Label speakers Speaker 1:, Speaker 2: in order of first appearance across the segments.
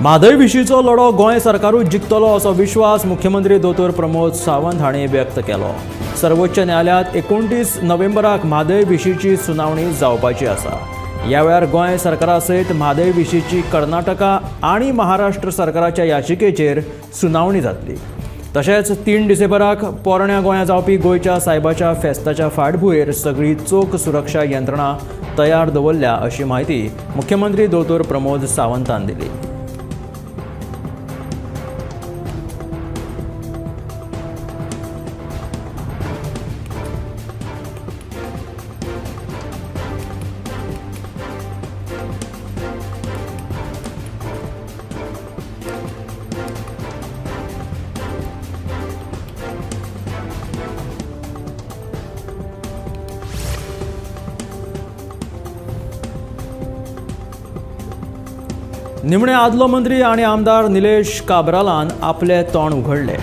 Speaker 1: म्हादय विशींचो लढो गोंय सरकारूच जिखतलो असो विश्वास मुख्यमंत्री दोतोर प्रमोद सावंत हांणी व्यक्त केलो. सर्वोच्च न्यायालयांत 29 नोव्हेंबराक म्हादय विशींची सुनावणी जावपाची आसा. ह्या वेळार गोंय सरकारा सयत म्हादय विशींची कर्नाटका आनी महाराष्ट्र सरकाराच्या याचिकेचेर सुनावणी जातली. तशेंच 3 डिसेंबराक पोरण्या गोंया जावपी गोंयच्या सायबाच्या फेस्ताच्या फाटभुंयेर सगळी चोख सुरक्षा यंत्रणा तयार दवरल्या अशी म्हायती मुख्यमंत्री दोतोर प्रमोद सावंतान दिली. निमणे आदलो मंत्री आनी आमदार निलेश काब्रालान आपले तोंड उघडले.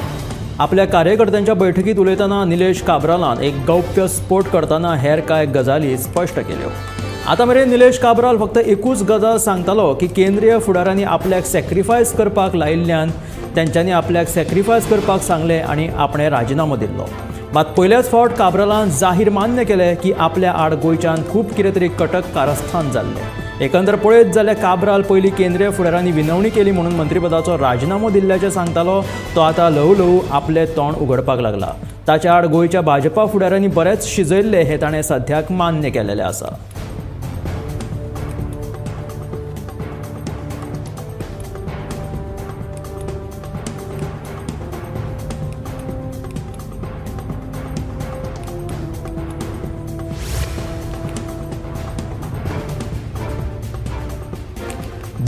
Speaker 1: आपल्या कार्यकर्त्यांच्या बैठकीत उलयतना निलेश काब्रालान एक गौप्य स्फोट करतना हेर कांय गजाली स्पश्ट केल्यो. आतां मेरेन निलेश काब्राल फक्त एकूच गजाल सांगतालो की केंद्रीय फुडाऱ्यांनी आपल्याक सॅक्रिफायस करपाक लायिल्ल्यान तेंच्यांनी आपल्याक सॅक्रिफायस करपाक सांगलें आनी आपणें राजिनामो दिल्लो. मात पयल्याच फावट काब्रालान जाहीर मान्य केलें की आपल्या आड गोंयच्यान खूब कितें तरी कटक कारस्थान जाल्लें. एकंदर पळयत जाल्यार काब्राल पयलीं केंद्रीय फुडाऱ्यांनी विनवणी केली म्हणून मंत्रीपदाचो राजिनामो दिल्ल्याचें सांगतालो, तो आतां ल्हवू ल्हवू आपलें तोंड उगडपाक लागला. ताच्या आड गोंयच्या भाजपा फुडाऱ्यांनी बरेंच शिजयल्लें हें ताणें सद्याक मान्य केलेलें आसा.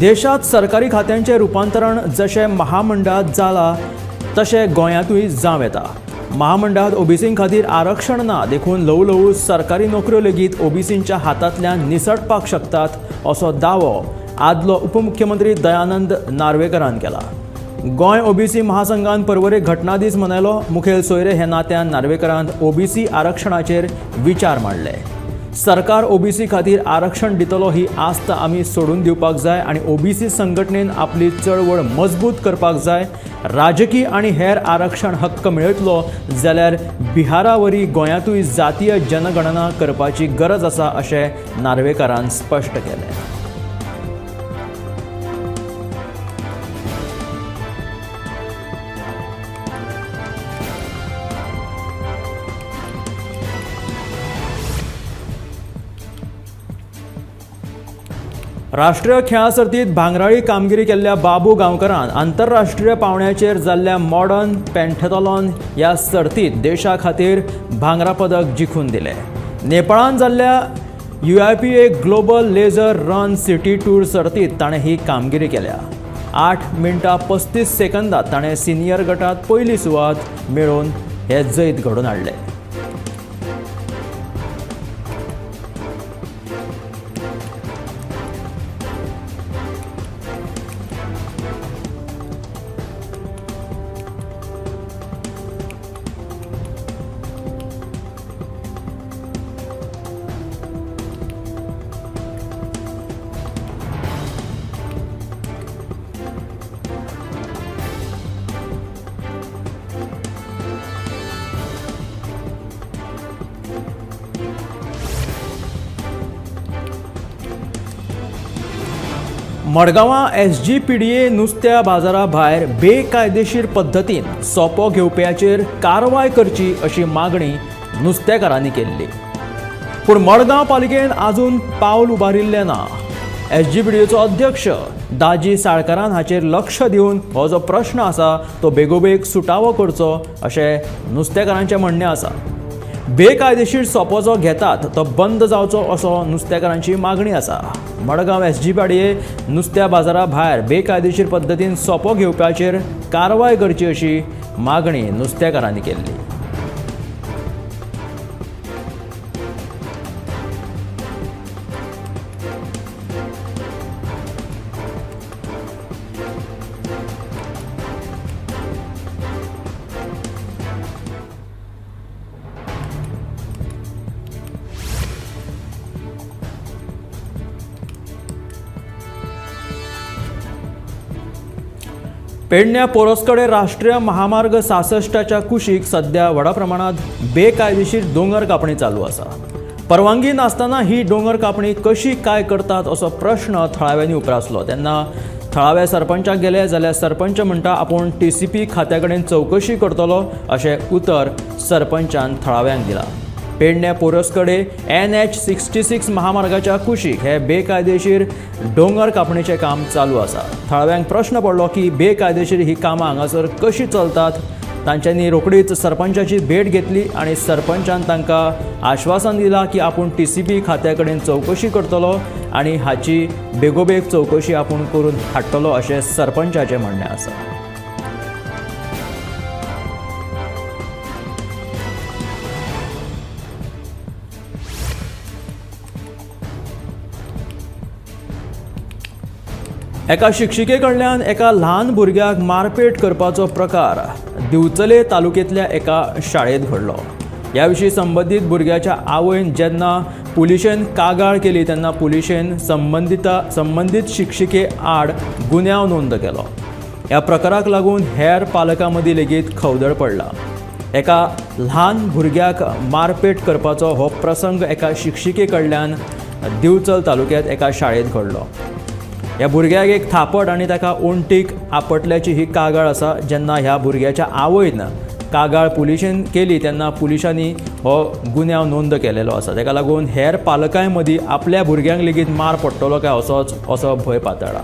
Speaker 1: देशात सरकारी खात्यांचें रुपांतरण जशें महामंडळांत जालां तशें गोंयांतूय जावं येता. महामंडळांत ओबीसीं खातीर आरक्षण ना देखून ल्हवू ल्हवू सरकारी नोकऱ्यो लेगीत ओबीसींच्या हातांतल्यान निसटपाक शकतात असो दावो आदलो उपमुख्यमंत्री दयानंद नार्वेकरान केला. गोंय ओबीसी महासंघान परवरे घटना दीस मनयलो. मुखेल सोयरे हे नात्यान नार्वेकरान ओबीसी आरक्षणाचेर विचार मांडले. सरकार ओबीसी खातीर आरक्षण दितलो ही आस्त आमी सोडून दिवपाक जाय आनी ओबीसी संघटनेन आपली चळवळ मजबूत करपाक जाय. राजकीय आनी हेर आरक्षण हक्क मेळटलो जाल्यार बिहारावरी गोंयांतूय जातीय जनगणना करपाची गरज आसा अशें नार्वेकारान स्पश्ट केलें. राष्ट्रीय खेळां सर्तीत भांगराळी कामगिरी केल्ल्या बाबू गांवकरान आंतरराष्ट्रीय पावंड्याचेर जाल्ल्या मॉडर्न पेंटॅथलॉन ह्या सर्तीत देशा खातीर भांगरा पदक जिखून दिलें. नेपाळान जाल्ल्या UIPA global laser run city tour सर्तीत ताणें ही कामगिरी केल्या. 8 मिनटां 35 सेकंदात ताणें सिनियर गटांत पयली सुवात मेळोवन हें जैत घडोवन हाडलें. मडगांवां SGPDA नुस्त्या बाजारा भायर बेकायदेशीर पद्दतीन सोपो घेवप्याचेर कारवाय करची अशी मागणी नुस्तेकारांनी केल्ली. पूण मडगांव पालिकेन आजून पावल उबारिल्लें ना. SGPDAचो अध्यक्ष दाजी साळकारान हाचेर लक्ष दिवन हो जो प्रश्न आसा तो बेगोबेग सुटावो करचो अशें नुस्तेकारांचें म्हणणें आसा. बेकायदेशीर सोपो जो घेतात तो बंद जावचो असो नुस्तेकारांची मागणी आसा. मडगांव SGPDA नुस्त्या बाजारा भायर बेकायदेशीर पद्दतीन सोपो घेवप्याचेर कारवाय करची अशी मागणी नुस्तेकारांनी केल्ली. पेडण्या पोरसकडे राष्ट्रीय महामार्ग 66च्या कुशीक सध्या व्हडा प्रमाणात बेकायदेशीर दोंगर कापणी चालू आसा. परवानगी नासतना ही दोंगर कापणी कशी काय करतात असो प्रश्न थळाव्यांनी उप्रासलो. तेन्ना थळाव्या सरपंचाक गेले जाल्यार सरपंच म्हणटा आपूण TCP खात्या कडेन चवकशी करतलो अशें उतर सरपंचान थळाव्यांक दिलां. पेडण्या पोरसकडे NH 66 महामार्गाच्या कुशीक हे बेकायदेशीर दोंगर कापणीचें काम चालू आसा. थळाव्यांक प्रश्न पडलो की बेकायदेशीर ही कामां हांगासर कशी चलतात. तांच्यांनी रोखडीच सरपंचाची भेट घेतली आनी सरपंचान तांकां आश्वासन दिलां की आपूण TCP खात्या कडेन चवकशी करतलो आनी हाची बेगोबेग चवकशी आपूण करून हाडटलो अशें सरपंचाचें म्हणणें आसा. एका शिक्षिके कडल्यान एका ल्हान भुरग्याक मारपेट करपाचो प्रकार दिवचले तालुक्यांतल्या एका शाळेंत घडलो. ह्या विशीं संबंदीत भुरग्याच्या आवयन जेन्ना पुलिशेन कागाळ केली तेन्ना पुलिशेन संबंदीत शिक्षिके आड गुन्यांव नोंद केलो. ह्या प्रकाराक लागून हेर पालकां मदीं लेगीत खवदळ पडला. एका ल्हान भुरग्याक मारपेट करपाचो हो प्रसंग एका शिक्षिके कडल्यान दिवचल तालुक्यांत एका शाळेंत घडलो. ह्या भुरग्याक एक थापट आनी ताका ओंटीक आपटल्याची ही कागाळ आसा. जेन्ना ह्या भुरग्याच्या आवयन कागाळ पुलिशेन केली तेन्ना पुलिशांनी हो गुन्यांव नोंद केलेलो आसा. ताका लागून हेर पालकां मदीं आपल्या भुरग्यांक लेगीत मार पडटलो काय असोच असो भंय पातळ्ळा.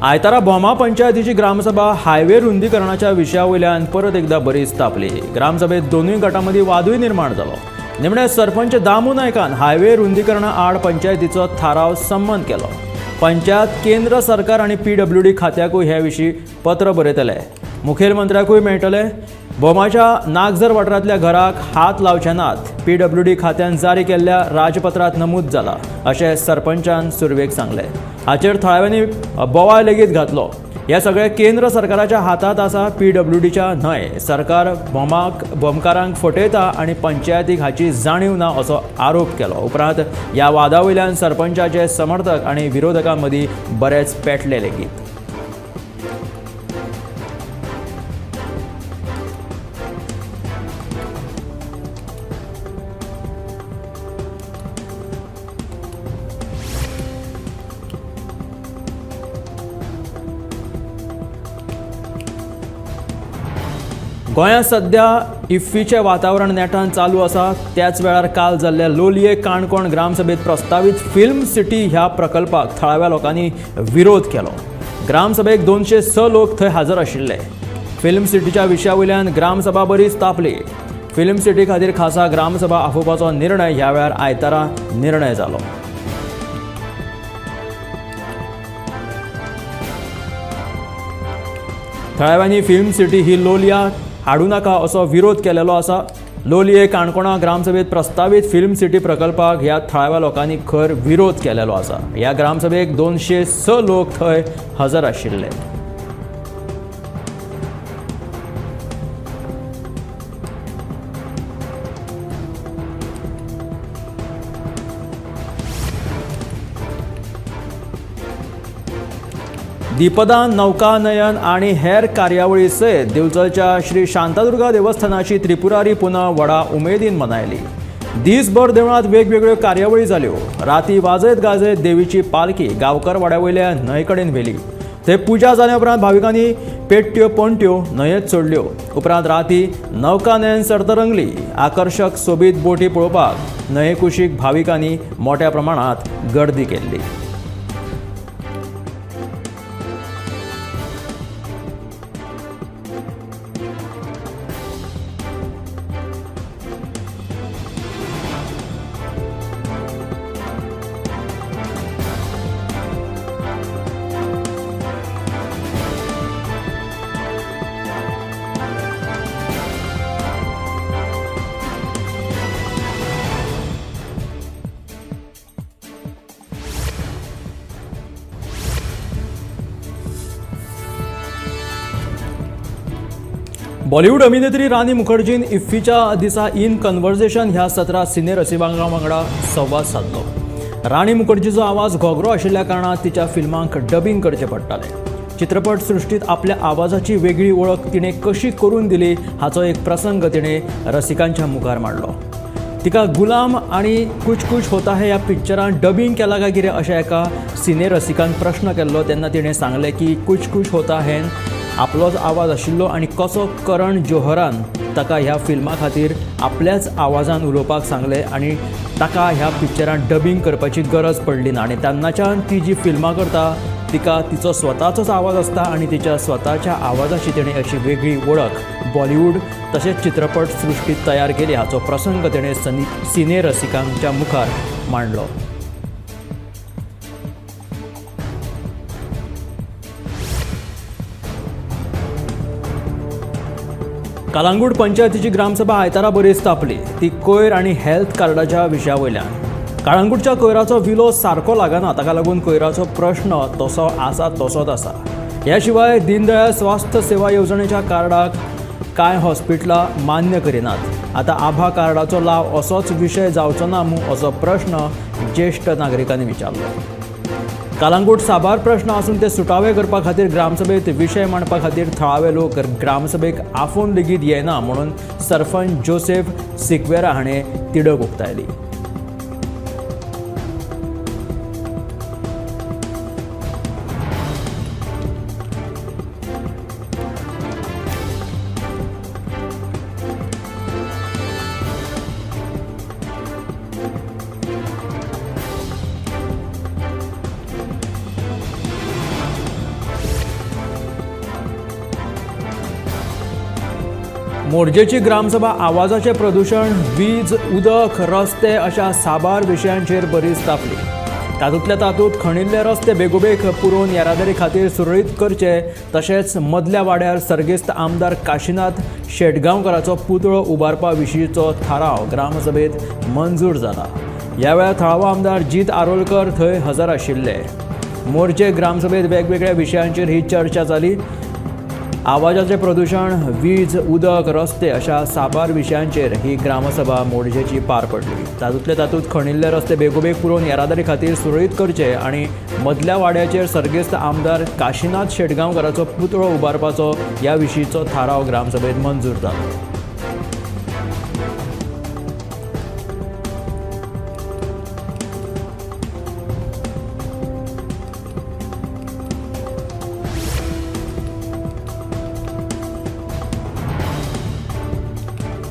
Speaker 1: आयतारा भोमा पंचायतीची ग्रामसभा हायवे रुंदीकरणाच्या विशया वयल्यान परत एकदा बरीच तापली. ग्रामसभेत दोनूय गटां मदीं वादूय निर्माण जालो. निमणे सरपंच दामू नायकान हायवे रुंदीकरणा आड पंचायतीचो थाराव संमत केलो. पंचायत केंद्र सरकार आनी PWD खात्याकूय हे विशीं पत्र बरयतले, मुखेलमंत्र्याकूय मेळटले. भोमाच्या नागझर वाठारांतल्या घराक हात लावचे नात, PWD खात्यान जारी केल्ल्या राजपत्रांत नमूद जाला अशें सरपंचान सुरवेक सांगलें. हाचेर थळाव्यांनी बोवाळ लेगीत घातलो. हे सगळें केंद्र सरकाराच्या हातांत आसा, PWDच्या न्हय. सरकार भोमकारांक फटयता आनी पंचायतीक हाची जाणीव ना असो आरोप केलो. उपरांत ह्या वादा वयल्यान सरपंचाचे समर्थक आनी विरोधकां मदीं बरेच पेटले लेगीत. गोंयांत सध्या इफ्फीचें वातावरण नेटान चालू आसा. त्याच वेळार काल जाल्ल्या लोलये काणकोण ग्रामसभेत प्रस्तावीत फिल्म सिटी ह्या प्रकल्पाक थळाव्या लोकांनी विरोध केलो. ग्रामसभेक 206 लोक थंय हजर आशिल्ले. फिल्म सिटीच्या विशया वयल्यान ग्रामसभा बरीच तापली. फिल्म सिटी खातीर खासा ग्रामसभा आफोवपाचो निर्णय ह्या वेळार आयतारा निर्णय जालो. थळाव्यांनी फिल्म सिटी ही लोलया हाडूं नाका असो विरोध केलेलो आसा. लोलये काणकोणा ग्रामसभेत प्रस्तावीत फिल्म सिटी प्रकल्पाक ह्या थळाव्या लोकांनी खर विरोध केलेलो आसा. ह्या ग्रामसभेक 206 लोक थंय हजर आशिल्ले. दीपदान, नौकानयन आनी हेर कार्यावळी सयत दिवचलच्या श्री शांतादुर्गा देवस्थानाची त्रिपुरारी पुनव व्हडा उमेदीन मनयली. दीसभर देवळांत वेगवेगळ्यो कार्यावळी जाल्यो. राती वाजयत गाजयत देवीची पालखी गांवकर वाड्या वयल्या न्हंय कडेन व्हेली. थंय पुजा जाल्या उपरांत भाविकांनी पेट्ट्यो पणट्यो न्हंयेत सोडल्यो. उपरांत राती नौकानयन सर्त रंगली. आकर्शक सोबीत बोटी पळोवपाक न्हंये कुशीक भाविकांनी मोठ्या प्रमाणांत गर्दी केल्ली. बॉलिवूड अभिनेत्री राणी मुखर्जीन इफ्फीच्या दिसा इन कन्वर्सेशन ह्या सत्रांत सिने रसिकां वांगडा संवाद सादलो. राणी मुखर्जीचो आवाज घोगरो आशिल्ल्या कारणान तिच्या फिल्मांक डबिंग करचें पडटालें. चित्रपट सृश्टीत आपल्या आवाजाची वेगळी वळख तिणें कशी करून दिली हाचो एक प्रसंग तिणें रसिकांच्या मुखार मांडलो. तिका गुलाम आनी कुछ कुछ होता है ह्या पिक्चरान डबिंग केला काय कितें अशें एका सिने रसिकान प्रश्न केल्लो तेन्ना तिणें सांगलें की कुछ कुछ होता है आपलोच आवाज आशिल्लो आनी कसो करण जोहरान ताका ह्या फिल्मा खातीर आपल्याच आवाजान उलोवपाक सांगलें आनी ताका ह्या पिक्चरान डबिंग करपाची गरज पडली ना आनी तेन्नाच्यान ती जी फिल्मां करता तिका तिचो स्वताचोच आवाज आसता आनी तिच्या स्वताच्या आवाजाची तिणें अशी वेगळी वळख बॉलिवूड तशेंच चित्रपट सृश्टीत तयार केली हाचो प्रसंग तिणें सिने रसिकांच्या मुखार मांडलो. कलांगूट पंचायतीची ग्रामसभा आयतारा बरीच तापली ती कोयर आनी हेल्थ कार्डाच्या विशया वयल्यान. कळंगूटच्या कोयराचो विलो सारको लागना, ताका लागून कोयराचो प्रश्न तसो आसा तसोच आसा. ह्या शिवाय दीनदयाळ स्वास्थ्य सेवा येवजणेच्या कार्डाक कांय हॉस्पिटलां मान्य करिनात. आतां आभा कार्डाचो लाव असोच विशय जावचो ना मूं असो प्रश्न ज्येश्ठ नागरिकांनी विचारलो. कलांगूट साबार प्रश्न आसून ते सुटावे करपा खातीर ग्रामसभेत विशय मांडपा खातीर थळावे लोक ग्रामसभेक आफोवन लेगीत येना म्हणून सरपंच जोसेफ सिक्वेरा हाणें तिडक उक्तायली. मोरजेची ग्रामसभा आवाजाचें प्रदूशण, वीज, उदक, रस्ते अशा साबार विशयांचेर बरीच तापली. तातूंतल्या तातूंत खणिल्ले रस्ते बेगोबेग पुरोवन येरादारी खातीर सुरळीत करचे, तशेंच मदल्या वाड्यार सर्गेस्त आमदार काशीनाथ शेटगांवकाराचो पुतळो उबारपा विशींचो थाराव ग्रामसभेत मंजूर जाला. ह्या वेळार थळावो आमदार जीत आरोलकर थंय हजर आशिल्ले. मोरजे ग्रामसभेत वेगवेगळ्या विशयांचेर ही चर्चा जाली. आवाजाचें प्रदूशण, वीज, उदक, रस्ते अशा साबार विशयांचेर ही ग्रामसभा मोरजेची पार पडली. तातूंतले तातूंत खणिल्ले रस्ते बेगोबेग पुरोवन येरादारी खातीर सुरळीत करचे आनी मदल्या वाड्याचेर सर्गेस्त आमदार काशीनाथ शेटगांवकाराचो पुतळो उबारपाचो ह्या विशींचो थाराव ग्रामसभेत मंजूर जालो.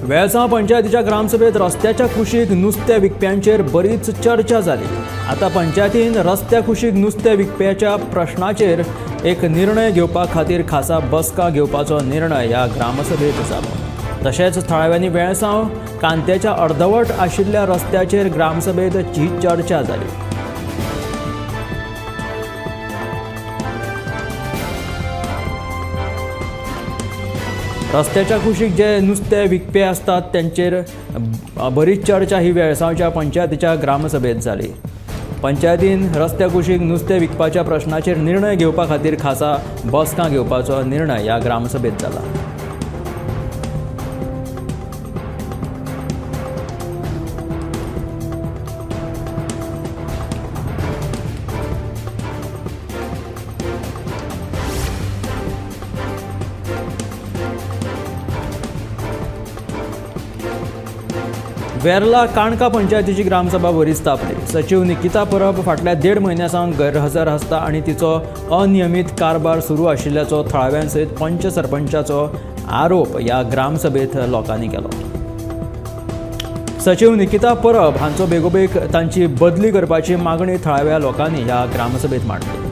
Speaker 1: वेळसांव पंचायतीच्या ग्रामसभेत रस्त्याच्या कुशीक नुस्तें विकप्यांचेर बरीच चर्चा जाली. आतां पंचायतीन रस्त्या कुशीक नुस्तें विकप्याच्या प्रश्नाचेर एक निर्णय घेवपा खातीर खासा बसका घेवपाचो निर्णय ह्या ग्रामसभेत जालो. तशेंच थळाव्यांनी वेळसांव कांत्याच्या अर्दवट आशिल्ल्या रस्त्याचेर ग्रामसभेत ही चर्चा जाली. रस्त्याच्या कुशीक जे नुस्तें विकपी आसतात त्यांचेर बरीच चर्चा ही वेळसांवच्या पंचायतीच्या ग्रामसभेत जाली. पंचायतीन रस्त्या कुशीक नुस्तें विकपाच्या प्रश्नाचेर निर्णय घेवपा खातीर खासा बसका घेवपाचो निर्णय ह्या ग्रामसभेत जाला. वेर्ला काणका पंचायतीची ग्रामसभा बरीच तापली. सचिव निकिता परब फाटल्या 1.5 म्हयन्या सावन गैरहजर आसता आनी तिचो अनियमीत कारभार सुरू आशिल्ल्याचो थळाव्यां सयत पंच सरपंचाचो आरोप ह्या ग्रामसभेत लोकांनी केलो. सचिव निकिता परब हांचो बेगोबेग तांची बदली करपाची मागणी थळाव्या लोकांनी ह्या ग्रामसभेत मांडली.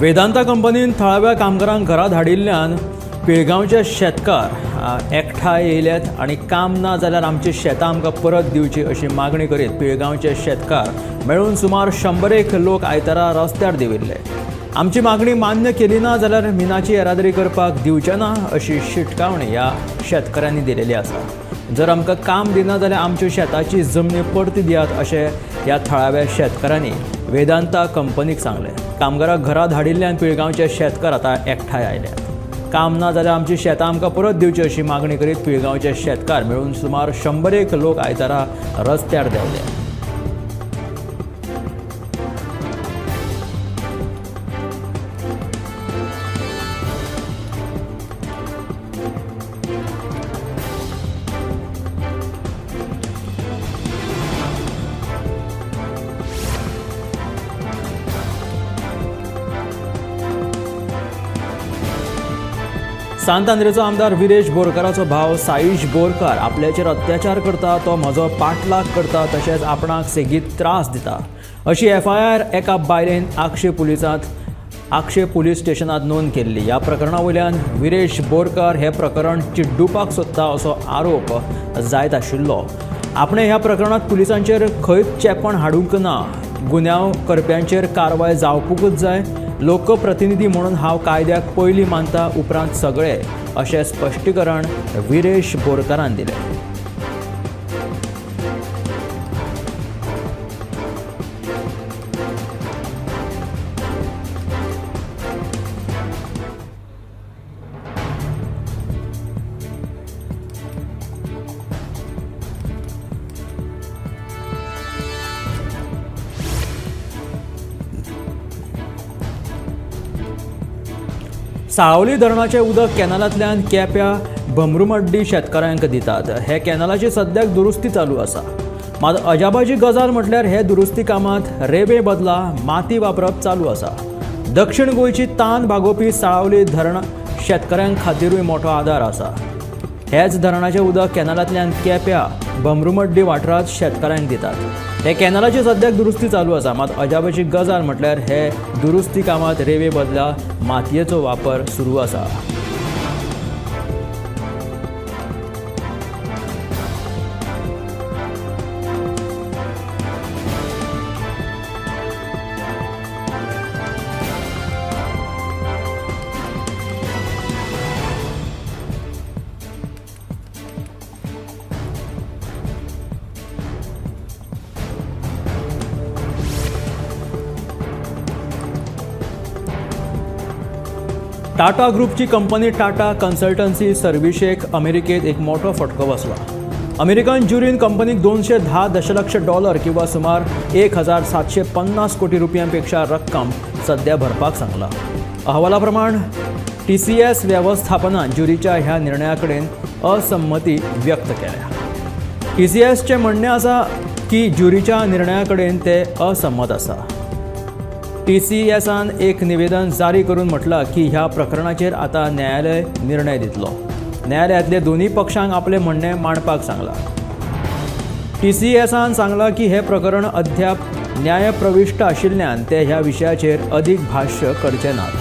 Speaker 1: वेदांता कंपनीन थळाव्या कामगारांक घरा धाडिल्ल्यान पिळगांवचे शेतकार एकठांय येयल्यात आनी काम ना जाल्यार आमची शेतां आमकां परत दिवची अशी मागणी करीत पिळगांवचे शेतकार मेळून सुमार 100 लोक आयतारा रस्त्यार देंविल्ले. आमची मागणी मान्य केली ना जाल्यार मिनाची येरादारी करपाक दिवचे ना अशी शिटकावणी ह्या शेतकऱ्यांनी दिलेली आसा. जर आमकां काम दिना जाल्यार आमच्यो शेताची जमनी परती दियात अशें ह्या थळाव्या शेतकऱ्यांनी वेदांता कंपनीक सांगलें. कामगारांक घरा धाडिल्ल्यान पिळगांवचे शेतकार आतां एकठांय आयल्यात. काम ना जाल्यार आमची शेतां आमकां परत दिवची अशी मागणी करीत पिळगांवचे शेतकार मेळून सुमार 100 लोक आयतारा रस्त्यार देंवले. सांत आंद्रेचो आमदार विरेश बोरकाराचो भाव साईश बोरकार आपल्याचेर अत्याचार करता, तो म्हजो पाठलाग करता, तशेंच आपणाक सेगीत त्रास दिता अशी एफआयआर एका बायलेन आक्षे पुलीस स्टेशनांत नोंद केल्ली. ह्या प्रकरणा वयल्यान विरेश बोरकार हे प्रकरण चिड्डुपाक सोदता असो आरोप जायत आशिल्लो. आपणे ह्या प्रकरणांत पुलिसांचेर खंयच चेपण हाडूंक ना, गुन्यांव करप्यांचेर कारवाय जावपूकच जाय, लोकप्रतिनिधी म्हणून हांव कायद्याक पयलीं मानता उपरांत सगळे अशें स्पश्टीकरण विरेश बोरकारान दिलें. साळावली धरणाचें उदक कॅनलांतल्यान केप्या भमरूमड्डी शेतकारांक दितात. हे कॅनलाची सद्याक दुरुस्ती चालू आसा. मात अजाबाची गजाल म्हटल्यार हे दुरुस्ती कामांत रेबे बदला माती वापरप चालू आसा. दक्षिण गोंयची तान भागोवपी साळावली धरण शेतकऱ्यां खातीरूय मोठो आदार आसा. हेच धरणाचें उदक कॅनलांतल्यान केप्या भमरूमड्डी वाठारांत शेतकऱ्यांक दितात. हे कॅनलाची सद्याक दुरुस्ती चालू आसा. मात अजाबाची गजाल म्हटल्यार हे दुरुस्ती कामांत रेवे बदला मातयेचो वापर सुरू आसा. टाटा ग्रुपची कंपनी टाटा कन्सल्टन्सी सर्व्हिसेक अमेरिकेत एक मोठो फटको बसला. अमेरिकन ज्युरीन कंपनीक 210 दशलक्ष डॉलर किंवा सुमार 1750 कोटी रुपयांपेक्षा रक्कम सध्या भरपाक सांगला. अहवाला प्रमाण TCS व्यवस्थापनान ज्युरीच्या ह्या निर्णया कडेन असंमती व्यक्त केल्या. TCSचें म्हणणें आसा की ज्युरीच्या निर्णया कडेन ते असंमत आसा. TCSान एक निवेदन जारी करून म्हटलां की ह्या प्रकरणाचेर आतां न्यायालय निर्णय दितलो. न्यायालयांतले दोनूय पक्षांक आपलें म्हणणें मांडपाक सांगलां. TCSान सांगलां की हें प्रकरण अद्याप न्यायप्रविश्ट आशिल्ल्यान ते ह्या विशयाचेर अदीक भाश्य करचे नात.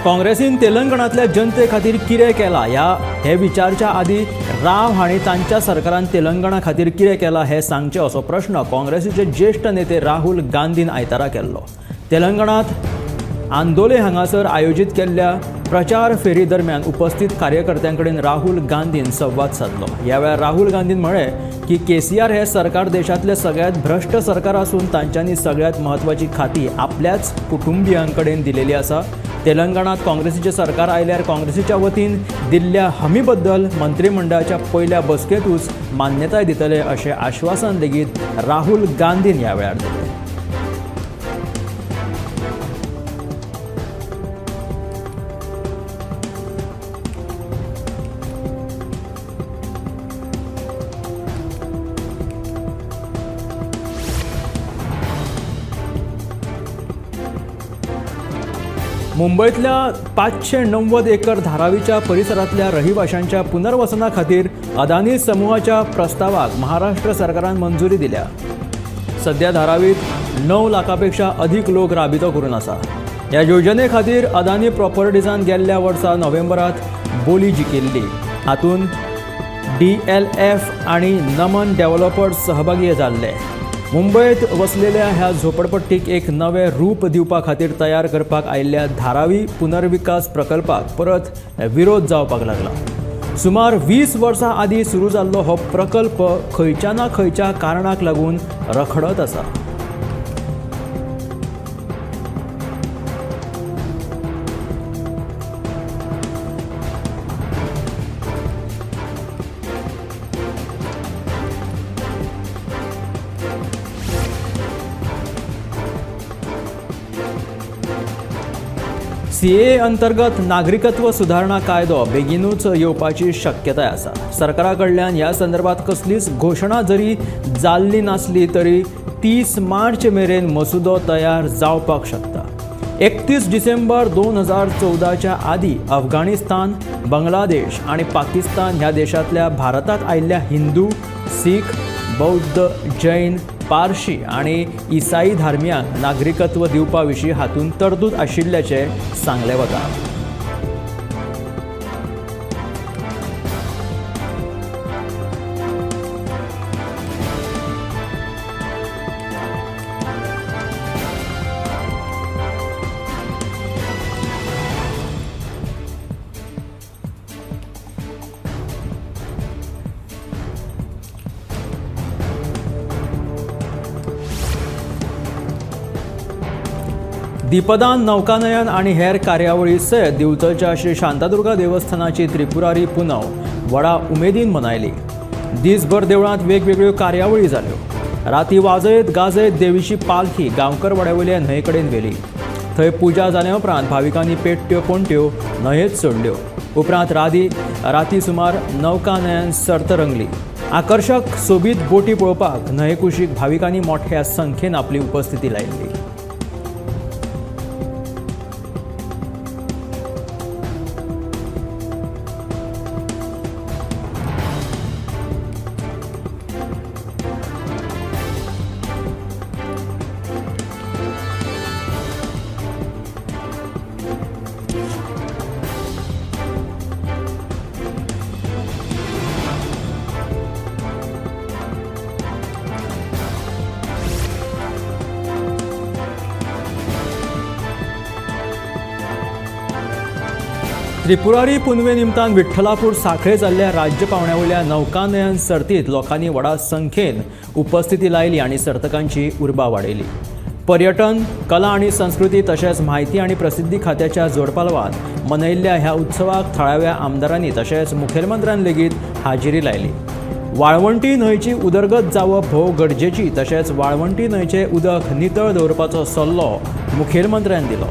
Speaker 1: काँग्रेसीन तेलंगणांतल्या जनते खातीर कितें केलां ह्या हे विचारच्या आदी राव हांणी तांच्या सरकारान तेलंगणा खातीर कितें केलां हें सांगचें असो प्रश्न काँग्रेसीचे ज्येश्ठ नेते राहुल गांधीन आयतारा केल्लो. तेलंगणांत आंदोले हांगासर आयोजीत केल्ल्या प्रचार फेरी दरम्यान उपस्थित कार्यकर्त्यां कडेन राहुल गांधीन संवाद सादलो. ह्या वेळार राहुल गांधीन म्हळें की KCR हे सरकार देशांतलें सगळ्यांत भ्रश्ट सरकार आसून तांच्यांनी सगळ्यांत म्हत्वाची खाती आपल्याच कुटुंबियां कडेन दिलेली आसा. तेलंगणात काँग्रेसीचें सरकार आयल्यार काँग्रेसीच्या वतीन दिल्ल्या हमीबद्दल मंत्रिमंडळाच्या पयल्या बसकेंतूच मान्यताय दितले अशें आश्वासन लेगीत राहुल गांधीन ह्या वेळार दिलें. मुंबईतल्या 590 एकर धारावीच्या परिसरातल्या रहिवाशांच्या पुनर्वसना खातीर अदानी समूहाच्या प्रस्तावाक महाराष्ट्र सरकारान मंजुरी दिल्या. सध्या धारावीत 9 लाखापेक्षा अधिक लोक राबितो करून आसा. ह्या योजने खातीर अदानी प्रॉपर्टीजान गेल्ल्या वर्सा नोव्हेंबरात बोली जिखिल्ली. हातूंत DLF आनी नमन डेव्हलपर्स सहभागी जाल्ले. मुंबयत वसलेल्या ह्या झोपडपट्टीक एक नवें रूप दिवपा खातीर तयार करपाक आयिल्ल्या धारावी पुनर्विकास प्रकल्पाक परत विरोध जावपाक लागला. सुमार 20 वर्सां आदीं सुरू जाल्लो हो प्रकल्प खंयच्या ना खंयच्या कारणाक लागून रखडत आसा. सीए अंतर्गत नागरिकत्व सुधारणा कायदो बेगीनूच येवपाची शक्यताय आसा. सरकारा कडल्यान ह्या संदर्भात कसलीच घोशणा जरी जाल्ली नासली तरी 30 मार्च मेरेन मसुदो तयार जावपाक शकता. 31 डिसेंबर 2014च्या आदीं अफगाणिस्तान, बांगलादेश आनी पाकिस्तान ह्या देशांतल्या भारतांत आयिल्ल्या हिंदू, सीख, बौद्ध, जैन, पारशी आनी ईसाई धार्मियांक नागरिकत्व दिवपा विशीं हातूंत तरतूद आशिल्ल्याचें सांगलें वता. दीपदान, नौकानयन आनी हेर कार्यावळी सयत दिवचलच्या श्री शांतादुर्गा देवस्थानाची त्रिपुरारी पुनव व्हडा उमेदीन मनयली. दीसभर देवळांत वेगवेगळ्यो कार्यावळी जाल्यो. राती वाजयत गाजयत देवीची पालखी गांवकर वाड्यावयल्या न्हंये कडेन व्हेली. थंय पुजा जाल्या उपरांत भाविकांनी पेट्ट्यो पणट्यो न्हंयेत सोडल्यो. उपरांत राती सुमार नौकानयन सर्त रंगली. आकर्शक सोबीत बोटी पळोवपाक न्हंये कुशीक भाविकांनी मोठ्या संख्येन आपली उपस्थिती लायिल्ली. त्रिपुरारी पुनवे निमतान विठ्ठलापूर साखळे जाल्ल्या राज्य पावंड्यावयल्या नौकानयन सर्तीत लोकांनी व्हडा संख्येन उपस्थिती लायली आनी सर्तकांची उर्बा वाडयली. पर्यटन, कला आनी संस्कृती तशेंच म्हायती आनी प्रसिद्धी खात्याच्या जोडपालवान मनयल्ल्या ह्या उत्सवाक थळाव्या आमदारांनी तशेंच मुखेलमंत्र्यान लेगीत हाजेरी लायली. वाळवंटी न्हंयची उदरगत जावप भोव गरजेची तशेंच वाळवंटी न्हंयचें उदक नितळ दवरपाचो सल्लो मुखेलमंत्र्यान दिलो.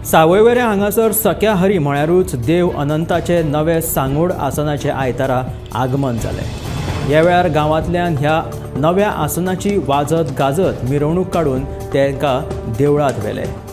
Speaker 1: सावयवेरें हांगासर सख्या हरी म्हळ्यारूच देव अनंताचे नवे सांगोड आसनाचे आयतारा आगमन जालें. ह्या वेळार गांवांतल्यान ह्या नव्या आसनाची वाजत गाजत मिरवणूक काडून तांकां देवळांत व्हेले.